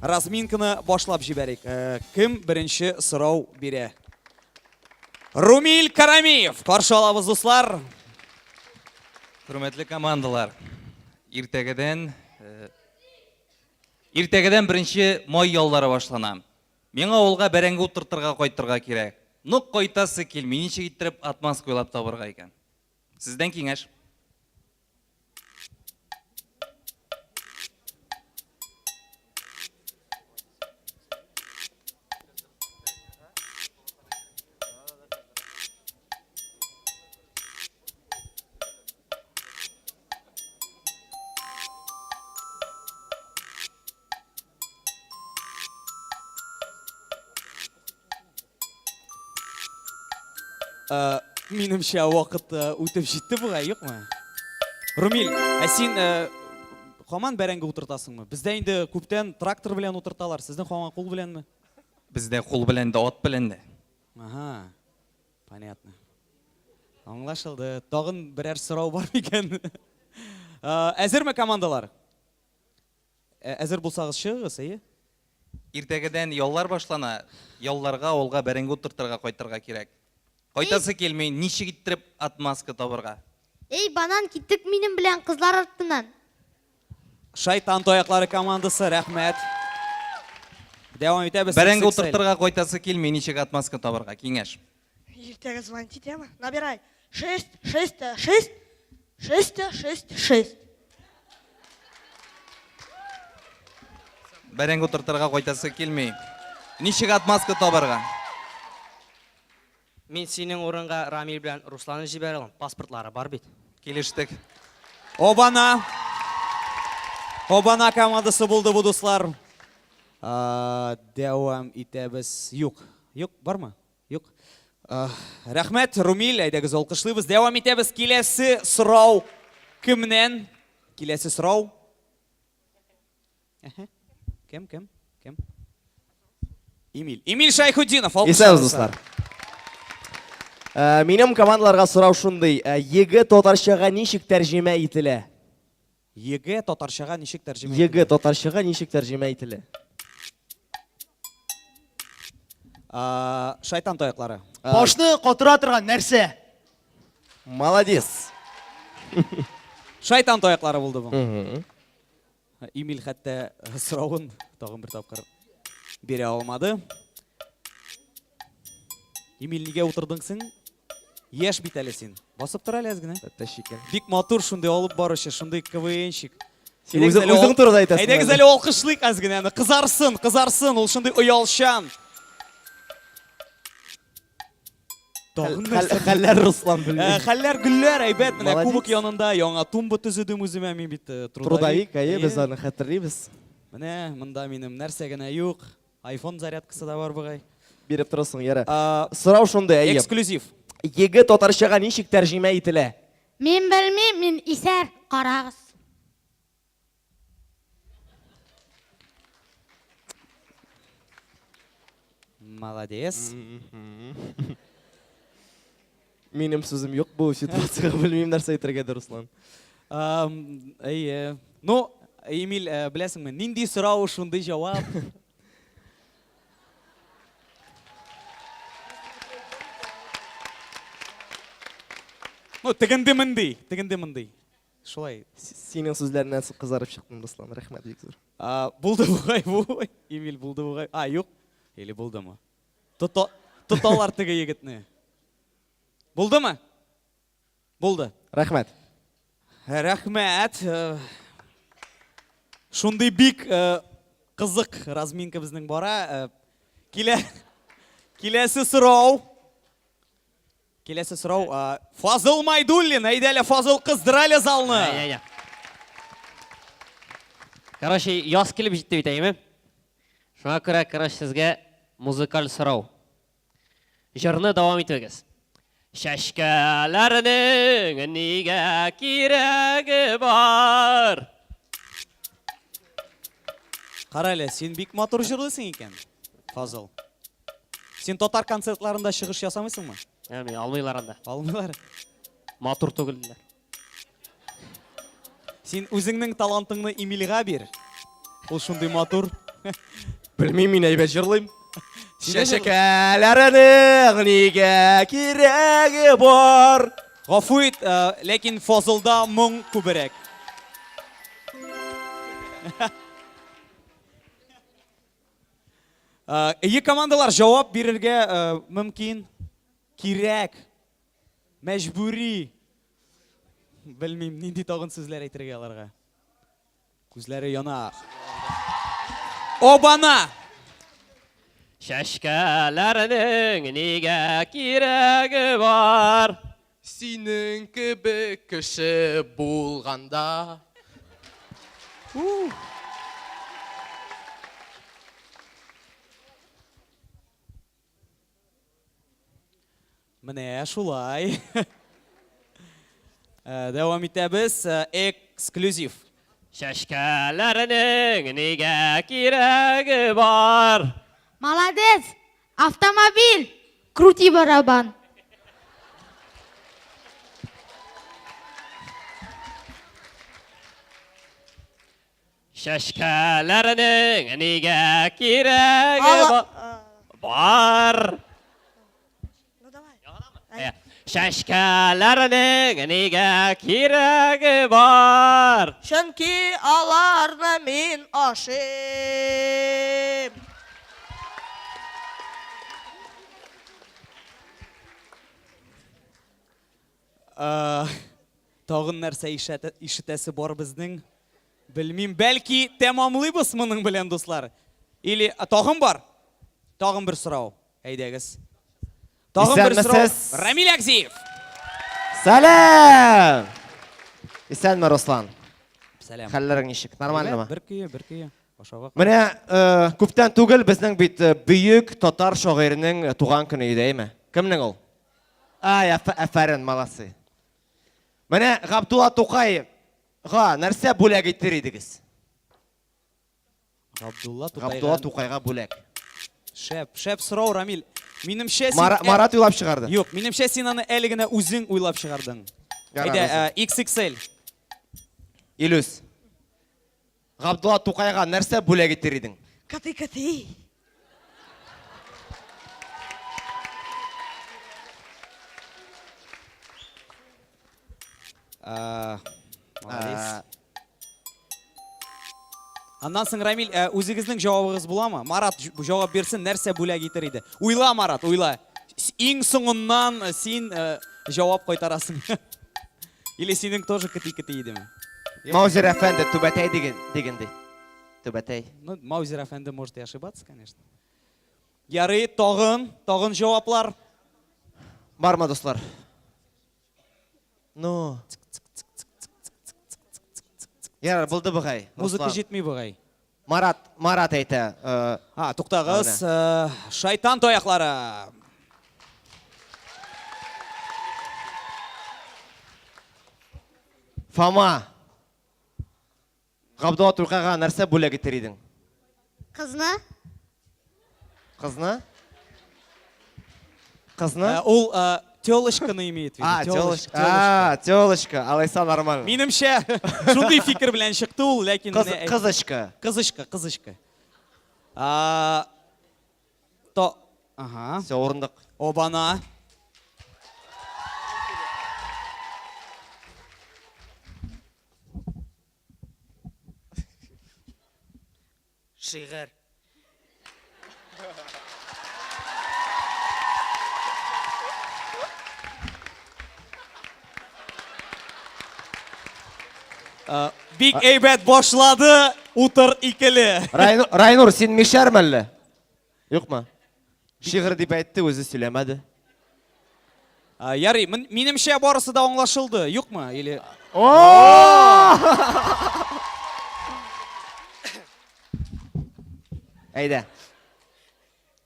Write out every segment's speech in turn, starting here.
Разминканы башлап җибәрик. Э, кем беренче сорау бирә? Румиль Карамиев. Каршы алабыз, дуслар. Хөрмәтле командалар, иртәгәдән э, иртәгәдән беренче май яллары башлана. Миңа авылга бәрәңге утыртырга кайтырга кирәк. Ну, кайтасы килми, ничек иттереп отмазка уйлап табырга икән? Сездән киңәш. Э, минемчә вакыт э, үтеп җитте бугай, юкмы? Румил, ә син э, һаман бәрәңге утыртасыңмы? Бездә инде күптән трактор белән утырталар, сезнең һаман кул беләнме? Бездә кул белән дә, ат белән дә. Ага, понятно. Аңлашылды. Тагын берәр сорау бар микән? Әзерме командалар? Ә, әзер булсагыз чыгыгыз, әйе. Иртәгедән яллар башлана. Ялларга авылга бәрәңге утыртырга кайтырга кирәк. Кайтасы килми, ничек иттереп отмазка табырга? Эй, банан, киттек минем белән кызлар артыннан. Шайтан таяклары командасы, рәхмәт. Дәвам итәбез. Бәрәңге утыртырга кайтасы килми, ничек отмазка табырга? Киңәш. Иртәгә звонить итәме? Набирай. 6, 6, 6, 6, 6, 6. Бәрәңге утыртырга кайтасы килми. Ничек отмазка табарга? Мин синең урынга Рамил белән Русланны җибәрә алам. Паспортлары бар бит. Килештек. Обана! Обана командасы булды бу, дуслар. Дәвам итәбез. Юк. Юк, бармы? Юк. Рәхмәт, Румил, әйдәгез алкышлыйбыз. Дәвам итәбез. Киләсе сорау кемнән? Киләсе сорау. Кем, кем, кем? Эмиль. Эмиль Шайхутдинов. Исәнмесез, дуслар. Э, минем командаларга сорау шундый. Э, ЕГЭ татарчага ничек тәрҗемә ителә? ЕГЭ татарчага ничек тәрҗемә ителә? ЕГЭ татарчага ничек тәрҗемә ителә? Шайтан таяклары. Башны катыра торган нәрсә. Молодец. Шайтан таяклары булды бу. Эмиль хәтта соравын тагын бер тапкыр бирә алмады. Эмиль, нигә утырдың син? Яшь бит әле син. Басып тор әле әз генә. Әттәш икән. Бик матур шундый алып баручы, шундый КВНщик. Син үзең, үзең турыда әйтәсең. Әйдәгез әле алкышлыйк әз генә аны. Кызарсын, кызарсын, ул шундый оялчан. Тагын нәрсә? Хәлләр Руслан белми. Э, хәлләр гөлләр әйбәт. Менә кубок янында яңа тумба төзедем үземә, мин бит э, трудовик. Трудовик, әйе, без аны хәтерлибез. Менә монда минем нәрсә генә юк. Айфон зарядкасы да бар бугай. Биреп торасың, яра. Сорау шундый, әйе. Эксклюзив. ЕГЭ татарчага ничек тәрҗемә ителә? Мин белмим, мин исәр, карагыз. Молодец. Минем сүзем юк бу ситуациягә, белмим нәрсә әйтергә дә, Руслан. Әйе. Ну, Эмиль, э, беләсеңме, нинди сорау, шундый җавап. Ну, тегенде мынди, тегенде мынди. Шулай. Синең сүзләреннән соң кызарып чыктым, Руслан. Рәхмәт бик зур. Булды бугай бу. Эмиль булды бугай. А, юк. Или булдымы? Тота, тоталар теге егетне. Булдымы? Булды. Рәхмәт. Рәхмәт. Э, шундый бик э, кызык разминка безнең бара. Э, килә, киләсе сорау. Киләсе сорау. Фазыл Майдуллин. Әйдә әле, Фазыл, кыздыр әле залны. Әйдә, әйдә. Короче, яз килеп җитте бит, әйеме? Шуңа күрә, короче, сезгә музыкаль сорау. Җырны дәвам итегез. Чәчкәләрнең нигә кирәге бар? Кара әле, син бик матур җырлыйсың икән, Фазыл. Син татар концертларында чыгыш ясамыйсыңмы? Ә, мин алмыйлар анда. Алмыйлар. Матур түгел диләр. Син үзеңнең талантыңны Эмильгә бир. Ул шундый матур. Белмим, мин әйбәт җырлыйм. Чәчәкәләренең нигә кирәге бар? Гафу ит, ләкин Фазылда моң күберәк. Әйе, командалар җавап бирергә мөмкин. Кирәк. Мәҗбүри. Белмим, нинди тагын сүзләр әйтергә аларга. Күзләре яна. Обана! Чәчкәләрнең нигә кирәге бар? Синең кебек кеше булганда. Менә шулай. Э, дәвам итәбез. Э, эксклюзив. Чәчкәләрнең нигә кирәге бар? Молодец! Автомобиль! Крути барабан! Чәчкәләрнең нигә кирәге бар? Ну давай. Э, Чәчкәләрнең нигә кирәге бар? Чөнки аларны мин ашыйм. Тагын нәрсә ишетәсе бар безнең? Белмим. Бәлки тәмамлыйбыз моның белән, дуслар? Или тагын бар? Тагын бер сорау. Әйдәгез. Тагын бер сорау. Рамил Акзиев. Сәлам! Исәнме, Руслан? Сәлам. Хәлләрең ничек? Нормальныймы? Бер көе, бер көе. Ашауга. Менә күптән түгел безнең бит бөек татар шагыйренең туган көне иде, әйме? Кемнең ул? Ай, афәрин, молодцы. Менә Габдулла Тукайга нәрсә бүләк итер идегез? Габдулла Тукайга. Габдулла Тукайга бүләк. Шәп, шәп сорау, Рамил. Минемчә син Мара, Марат уйлап чыгарды. Юк, минемчә син аны әле генә үзең уйлап чыгардың. Әйдә, XXL. Илүс. Габдулла Тукайга нәрсә бүләк итер идең? Коты, коты. Молодец. Аннан соң, Рамил, үзегезнең җавабыгыз буламы? Марат җавап бирсен, нәрсә бүләк итер иде? Уйла, Марат, уйла. Иң соңыннан син җавап кайтарасың. Или синең тоже кети-кети идеме? Маузер әфәнде түбәтәй диген, диген ди. Түбәтәй. Ну, Маузер әфәнде может и ошибаться, конечно. Ярый, тагын, тагын җаваплар. Бармы, дуслар? Ну. Ярар, булды бугай. Музыка җитми бугай. Марат, Марат әйтә. Э, а, туктагыз. Э, шайтан таяклары. Фома. Габдулла Тукайга нәрсә бүләк итер идең? Кызны. Кызны? Кызны? Э, ул э, телочканы имеет в виду. А, телочка. А, телочка. Алайса нормально. Минемчә, шундый фикер белән чыкты ул, ләкин Кыз, кызочка. Кызочка, кызочка. А, то, ага. Все, урындык. Обана. Шигырь. Э, бик әйбәт башлады, утыр икеле. Райнур, син мишәрме әллә? Юкмы? Шигырь дип әйтте, үзе сөйләмәде. Ярый, минемчә барысы да аңлашылды, юкмы? Или Әйдә.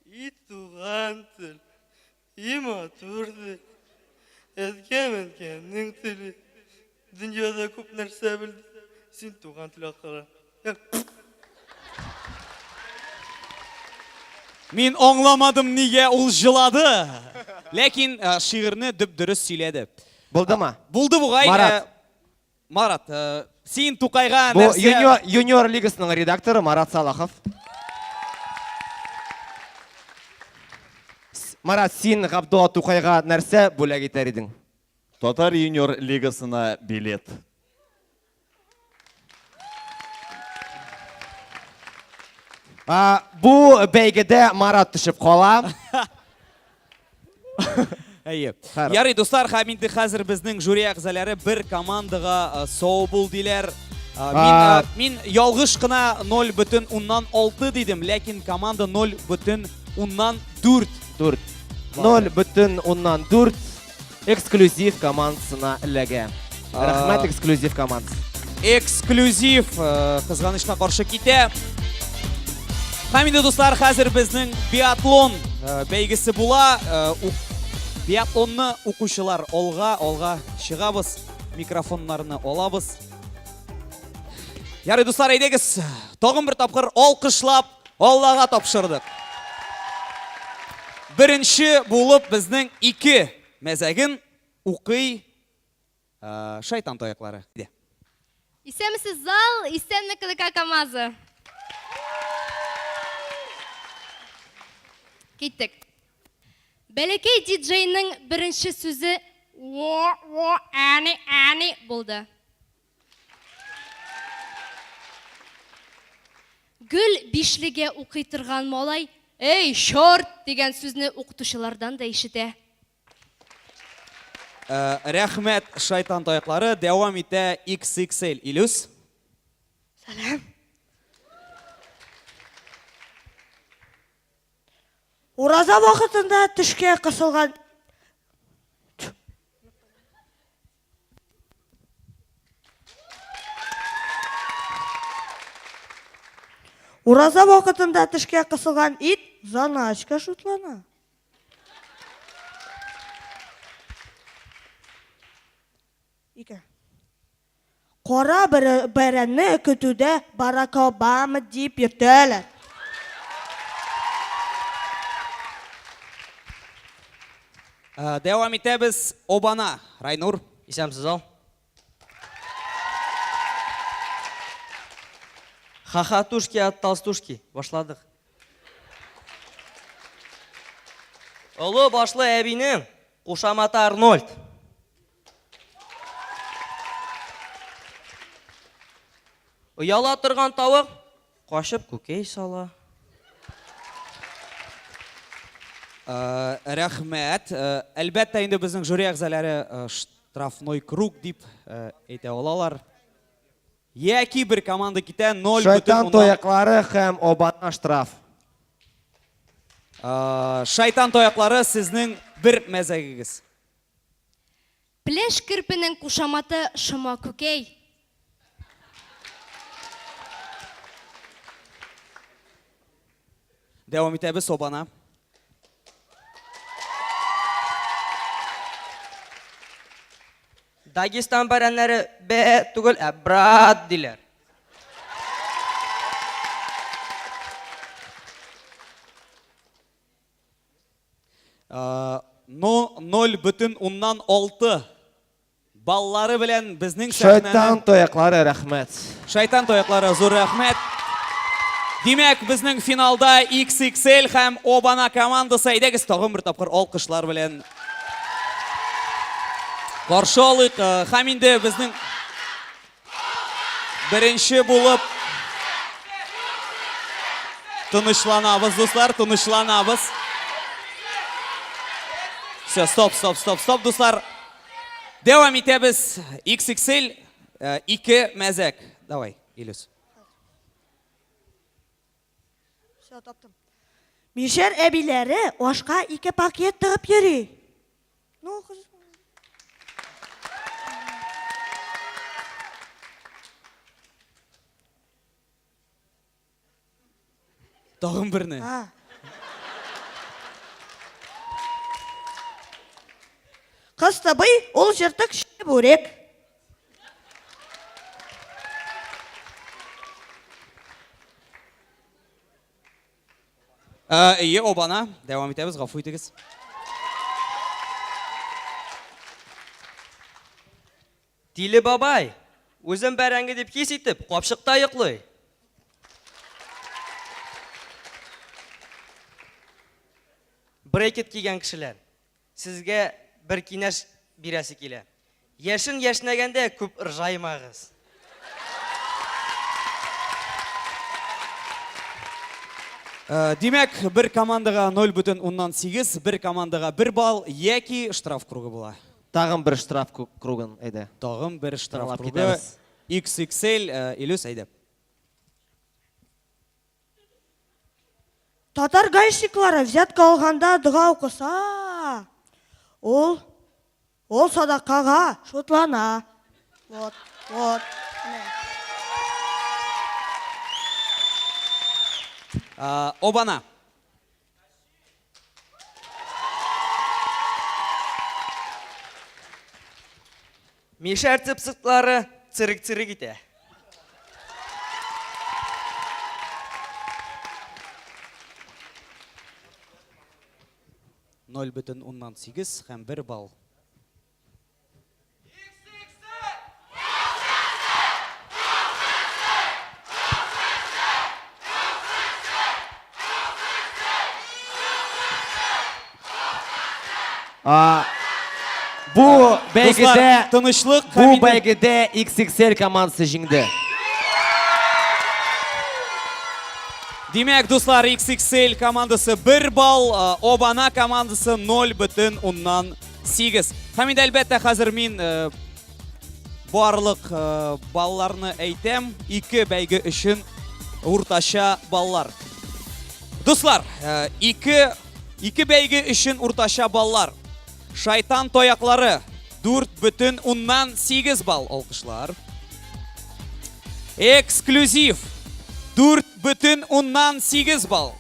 И туган тел, и матур тел, әткәм-әнкәмнең теле. Дөньяда күп нәрсә белдем, син туган тел аркылы. Мин аңламадым, нигә ул җылады. Ләкин э, шигырьне дөп-дөрес сөйләде. Булдымы? Булды бугай. Марат. Э, Марат, э, син Тукайга Бу нәрсә... юниор, юниор лигасының редакторы Марат Салахов. Марат, син Габдулла Тукайга нәрсә бүләк итәр идең? Татар юниор лигасына билет. А, бу бәйгедә Марат төшеп кала. Әйе. Ярый, дуслар, һәм инде хәзер безнең жюри әгъзалары бер командага сау бул диләр. Мин, мин ялгыш кына 0,6 дидем, ләкин команда 0,4. 4. 0,4 эксклюзив командасына эләгә. Рәхмәт эксклюзив командасы. Эксклюзив кызганычка каршы китә. Һәм инде дуслар, хәзер безнең биатлон бәйгесе була. Биатлонны укучылар алга, алга чыгабыз, микрофоннарны алабыз. Ярый, дуслар, әйдәгез, тагын бер тапкыр алкышлап Аллага тапшырдык. Беренче булып безнең ике мәзәген укый Шайтан таяклары. Әйдә. Исәнмесез, зал, исәнме КДК КАМАЗы. Киттек. Бәләкәй диджейның беренче сүзе во во әни әни булды. Гөл бишлегә укый торган малай Эй, чорт дигән сүзне укытучылардан да ишетә. Рәхмәт, шайтан таяклары. Дәвам итә XXL. Илүс. Сәлам. Ураза вакытында төшкә кысылган Ураза вакытында тешкә кысылган ит заначка шутлана. Ике. Кара бәрәнне көтүдә Барак Обама дип йөртәләр. Дәвам итәбез. Обана. Райнур. Исәнмесез, ал. Хахатушки от толстушки. Башладык. Олы башлы әбинең кушаматы Арнольд. Ояла торган тавык качып күкәй сала. Рәхмәт. Әлбәттә инде безнең жюри әгъзалары штрафной круг дип әйтә алалар. Яки бер команда китә 0 Шайтан таяклары һәм обана штраф. Шайтан таяклары сезнең бер мәзәгегез. Пеләш керпенең кушаматы Шома күкәй. Дәвам итәбез, Обана. Дагестан бәрәннәре бә түгел, ә брат диләр. Но 0,6 баллары белән безнең сәхнәне Шайтан таяклары, рәхмәт. Шайтан таяклары, зур рәхмәт. Димәк, безнең финалда XXL һәм Обана командасы. Әйдәгез, тагын бер тапкыр алкышлар белән каршы алыйк. Һәм инде безнең беренче булып тынычланабыз, дуслар, тынычланабыз. Все, стоп, стоп, стоп, стоп, дуслар. Дәвам итәбез. XXL, ике мәзәк. Давай, Илюс. Все, таптым. Мишәр әбиләре ашка ике пакет тыгып йөри. Ну, кыз. Тагын берне. Кыз табый, ул җыртык чебурек. Әйе, обана. Дәвам итәбез, гафу итегез. Тиле бабай, үзен бәрәңге дип хис итеп, капчыкта йоклый. Брекет кигән кешеләр, сезгә бер кинәш бирәсе килә. Яшен яшьнәгәндә күп ыржаймагыз. Э, димәк, бер командага 0,8, бер командага 1 балл яки штраф кругы була. Тагын бер штраф кругын, әйдә. Тагын бер штраф кругы. XXL, э, Илүс, әйдә. Татар гаишниклары взятка алганда дога укыса, ул ул садакага шутлана. Вот, вот. Обана. Мишәр цыпцыклары цырык-цырык итә. Ноль бөтен уннан сигез һәм бер балл. Бу бәйгедә тынычлык бу бәйгедә XXL командасы җиңде. Димәк, дуслар, XXL командасы 1 балл, Обана командасы 0,8. Һәм инде әлбәттә хәзер мин барлык балларны әйтәм, ике бәйге өчен уртача баллар. Дуслар, ике ике бәйге өчен уртача баллар. Шайтан таяклары 4,8 балл алкышлар. Эксклюзив 4,8 балл.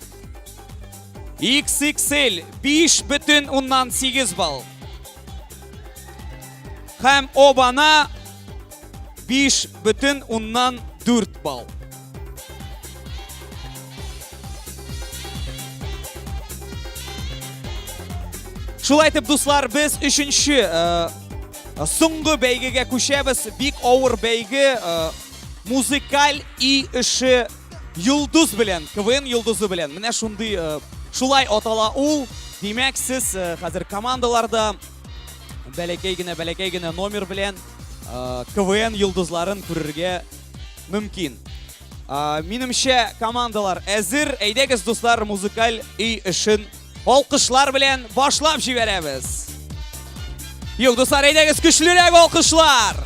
XXL 5,8 балл. Һәм Обана 5,4 балл. Шулай итеп, дуслар, без өченче э, соңгы бәйгегә күчәбез. Бик авыр бәйге, э, музыкаль и эше йолдыз белән, КВН йолдызы белән. Менә шундый э, шулай атала ул. Димәк, сез хәзер командаларда бәләкәй генә, бәләкәй генә номер белән КВН йолдызларын күрергә мөмкин. Минемчә, командалар әзер. Әйдәгез, дуслар, музыкаль өй эшен алкышлар белән башлап җибәрәбез. Юк, дуслар, әйдәгез, көчлерәк алкышлар!